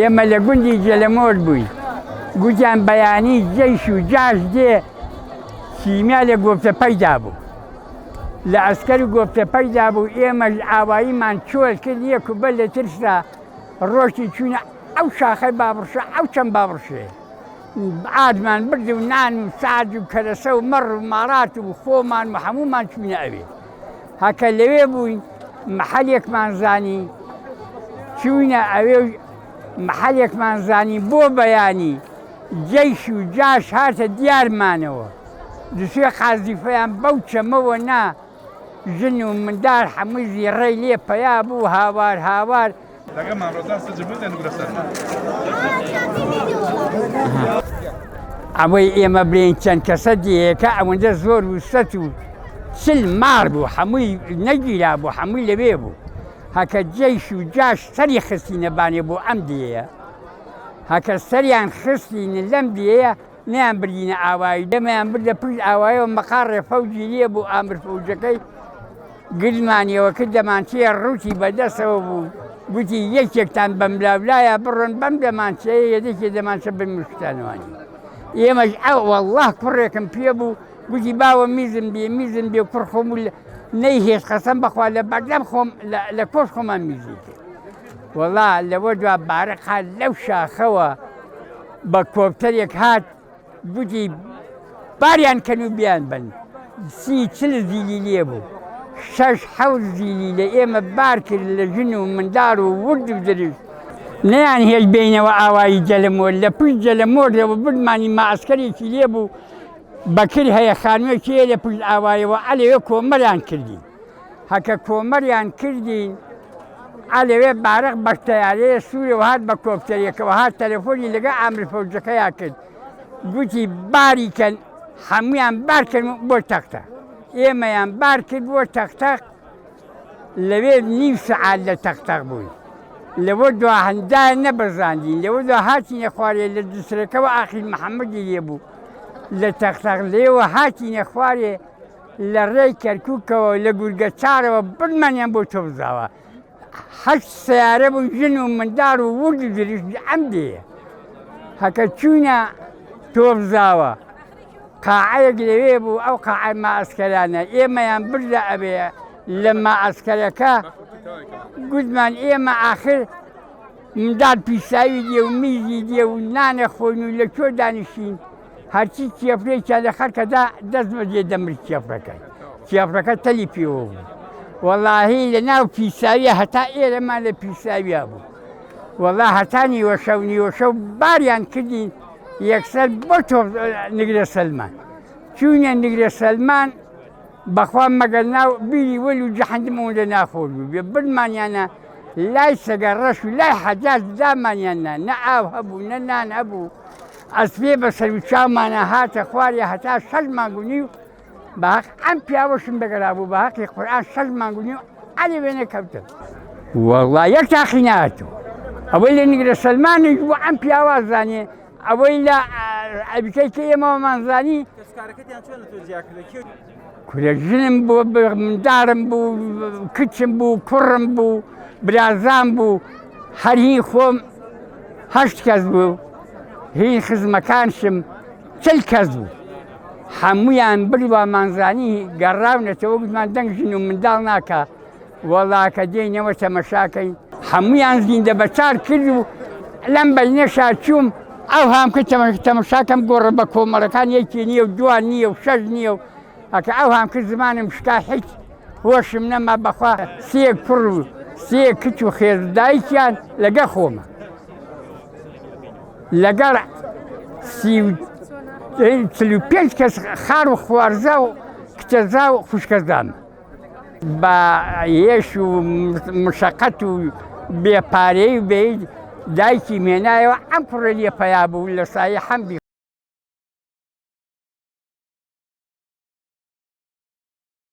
ئێمە لە گوندی جەلەمۆر بووین، گوتیان بەیانی جەیش و جاش دێ، کیمیا لە گۆپتەپەیدا بوو. لە ئەسکەر و گۆپتەپەیدا بوو، ئێمەش ئاواییمان چۆل کرد، یەک و بەر لە ترسا ڕۆشتین چووینە ئەو شاخەی بابڕشە، ئەو چەم بابڕشەیە. ئاردمان برد و نان و ساج و کەرەسە و مەڕ و ماڵات و خۆمان و هەموومان چووینە ئەوێ. هەکە لەوێ بووین محەلێکمان زانی چووینە ئەوێ و محەلێکمان زانی بۆ بەیانی جەیش و جاش هاتە دیارمانەوە دوسێ قازیفەیان بەو چەمەوە نا ژن و مندار هەمووی زیڕەی لێ پەیا بوو هاوار هاوار. لەگەڵمان ڕۆزان سجن بوو دەنگرە سەرمان. ئەوەی ئێمە بلێین چەند کەسە دێیەکە ئەوەندە زۆر و 140 مار بوو هەمووی نەگیرا بوو هەمووی لەوێ بوو هەکە جەیش و جاش سەری خستینە بانێ بۆ ئەم دێیە هەکە سەریان خستین لەم دێیە نیان بردینە ئاوایی دەمەیان بردە پشت ئاوایەوە مەقاڕێ فەوجی لێ بوو ئامر فەوجەکەی گرمانیەوە کرد دەمانچەیە ڕووتی بەدەسەوە بوو گوتی یەکێکتان بەملاولایە بڕۆن بەم دەمانچەیە یەدێکی دەمانچە بمشتانوانی ئێمەش ئەو والله کوڕێکم پێ بوو گوتی باوە میزم بێ میزم بێ کوڕ خۆم و نەی هێش قەسەم بەخوا لە بەردەم خۆم لە کۆش خۆمان میزی کرد وەڵا لەوە دوا بارقا لەو شاخەوە بە کۆپتەرێک هات گوتی باریان کەن و بیان بن 30 40 زیلی لێ بوو شەش حەوت زیلی لە ئێمە بار کرد لە ژن و منداڵ و ورد و درشت نەیان هێش بینەوە ئاوایی جەلەمۆر لە پشت جەلەمۆرەوە بردمانی ماسکەرێکی لێ بوو بەکر هەیە خانوویەکی هەیە لە پشت ئاوایەوە ئەلەوێ کۆمەریان کردین هەکە کۆمەریان کردین ئەلەوێ بارق بە تەیارەیە سوورەوە هات بە کۆپتەرێکەوە هات تەلەفۆنی لەگە ئامر فەوجەکەیا کرد گوتی باری کەن هەمویان بار کەن بۆ تەختە ئێمەیان بار کرد بۆ تەختەق لەوێ نیو سەعات لە تەختەق بووین لەوە دوا هەندا نەبەزاندین لەوە دوا هاتینە خوارێ لە جسرەکەوە ئاخیر محەممەدی لێ بوو لە تەختەق لێوە هاتینە خوارێ لە ڕێی کەرکووکەوە لە گورگەچارەوە بردمانیان بۆ تۆپزاوە هەشت سیارە بوو ژن و منداڵ و ورد و درشت ئەم دێیە هەکە چوینە تۆپزاوە قاعەیەک لەوێ بوو ئەو قاعەی مائەسکەرانە ئێمەیان بردە ئەوێ لە مائەسکەرەکە گوتمان ئێمە ئاخر منداڵ پیساوی دێ و میزی دێ و نانە خۆین و لە کوێ دانیشین هەرچی کێفرێکیان لە خەرکەدا دەست بەجێ دەمرد کێفرەکە کێفرەکە تەلی پێوە بوو وەڵاهی لە ناو پیساویە هەتا ئێرەمان لە پیساویا بوو وەڵا هەتا نیوەشەو نیوەشەو باریان کردین یەکسەر بۆ تۆ نگرە سەلمان چوینە نگرە سەلمان بەخوا مەگەر ناو بیری وەل و جەحەندم ئەوەندە ناخۆش بوو بێ بردمانیانە لای سەگە ڕەش و لای حەجاج دامانیان نا نە ئاو هەبوو نە نان هەبوو ئەسپێ بە سەر و چاومانە هاتە خوارێ هەتا شەش مانگ و نیو بە هەق ئەم پیاوەشم دەگەرا بوو بە هەقی قورئان شەش مانگ و نیو عەلی وێنە کەوتم وەڵا یەک تاقی ناتوو ئەوەی لە نگرە سەلمانیش بوو ئەم پیاوە زانێ ئەوەی لە ئەبیکەی کە ئێمەوەمان زانی کورە ژنم بوو مندارم بوو کچم بوو کوڕم بوو برازام بوو هەر هی خۆم هەشت کەس بوو هی خزمەکانشم 40 کەس بوو هەمویان بڕوامانزانی گەڕاونەتەوە گوتمان دەنگ ژن و منداڵ ناکە وەڵا کە دێینەوە تەمەشاکەین هەمویان زیندە بەچار کرد و لەم بەینەشا چووم ئەو هامکە تەمەشاکەم گۆڕە بە کۆمەڵەکان یەکێ نییە و دوان نییە و شەش نییە و ئەکە ئەو هامکە زمانم شکا هیچ هۆشم نەما بەخوا سێ کوڕ و سێ کچ و خێزدایکیان لەگە خۆمە لەگەڵ 45 کەس خار و خوارزا و کچەزا و خوشکەزامە بە یەش و مشەقەت و بێ پارەی و بێ دایکی مێنایەوە ئەم کوڕە لێ پەیا بوو لە سایە حەمدی.